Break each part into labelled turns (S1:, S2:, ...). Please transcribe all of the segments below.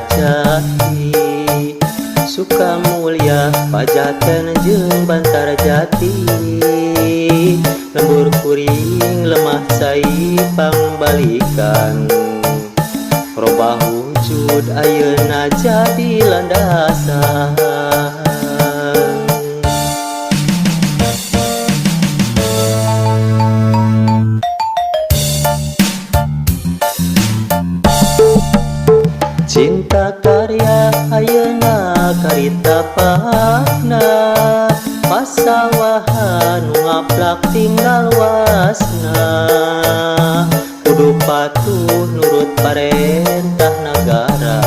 S1: Kertajati, Sukamulya, Pajaten jeung Bantarjati. Lembur kuring lemah cai pangbalikan, robah wujud ayeuna jadi landasan. Cinta karya ayeuna karita pakna, pasawahan nu ngaplak tinggal wasna. Kudu patuh nurut parentah nagara,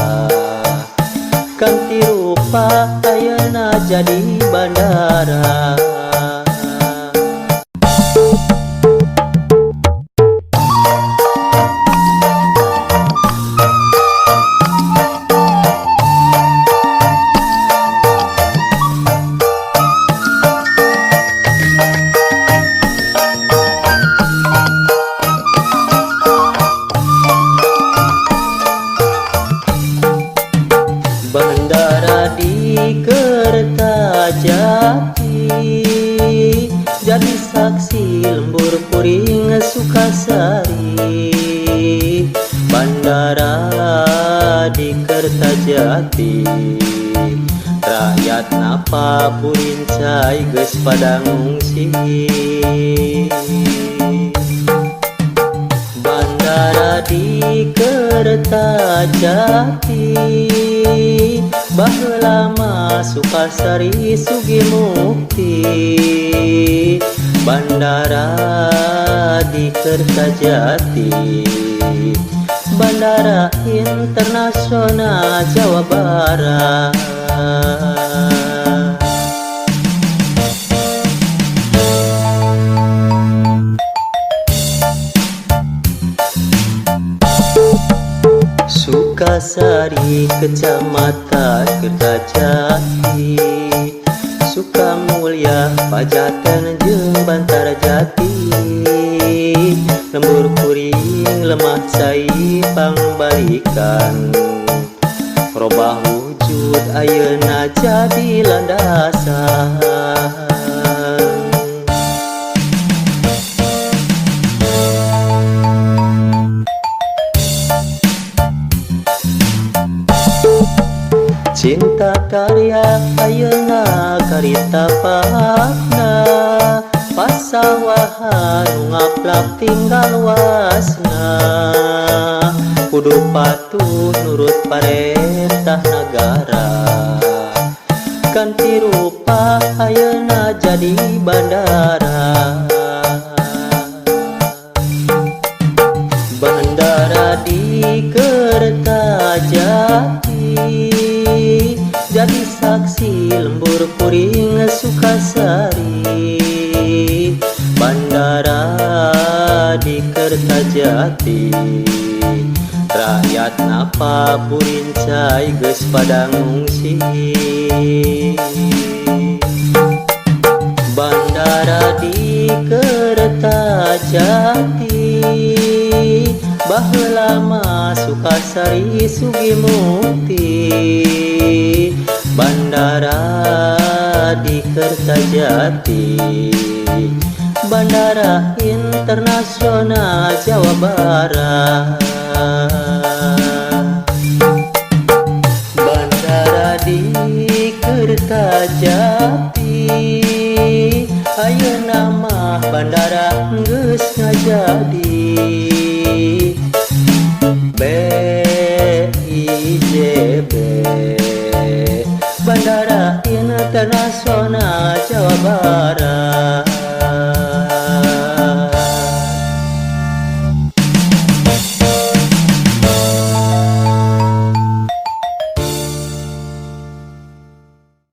S1: ganti rupa ayeuna jadi bandara. Bandara di Kertajati jadi saksi lembur kuring Sukasari. Bandara di Kertajati, rakyat napa purincai geus pada ngungsi. Bandara di Kertajati, baheula mah Sukasari Sugi Mukti. Bandara di Kertajati, Bandara Internasional Jawa Barat. Sukasari, Kecamatan Kertajati, Sukamulya, Pajaten jeung Bantarjati. Lembur kuring lemah cai pangbalikan, robah wujud ayeuna jadi landasan. Cinta karya ayeuna karita pakna, pasawahan nu ngaplak tinggal wasna. Kudu patuh nurut parentah nagara, ganti rupa ayeuna jadi bandara. Bandara di Kertajati jadi saksi lembur kuring Sukasari. Bandara di Kertajati, rakyat napa purincai geus pada ngungsi. Bandara di Kertajati, baheula mah Sukasari Sugi Mukti. Bandara di Kertajati, Bandara Internasional Jawa Barat. Bandara di Kertajati, ayeuna mah bandara geus ngajadi. BIJB, Bandara Internasional Jawa Barat.